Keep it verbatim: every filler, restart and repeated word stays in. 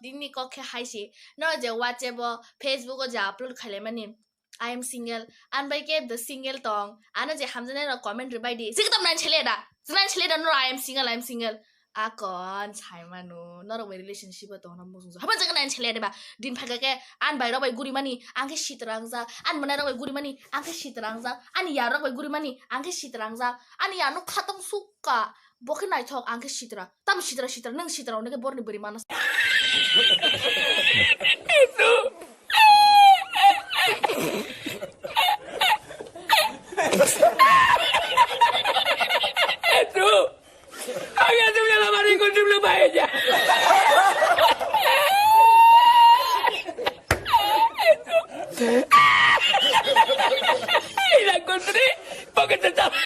Dini kok khe hai si. No je WhatsApp o, Facebook o je upload khaile mani. I am single. An bai khe the single tong. Ano je hamjane rok comment ribai di. Sik tam nan chele da. Nan chele da no I am single, I am single. Akon sai manu. Norok bai relationship o tong na musung. Haba jaga nan chele da ba. Din phaga khe an bai rok bai guri mani. Ang khe sitra ang jak. An manai rok bai guri mani. Ang khe sitra ang jak. Ani yar rok bai guri mani. Ang khe sitra ang jak. Ani yar no khatung sukka. Bo khe naithok, ang khe sitra. Tam sitra sitra, nwng sitra, hwnwi khe borni bwrwi mana. Aku tu dalam hari kau tu belum baik je. Hilang kau tu ni, pakai tetap.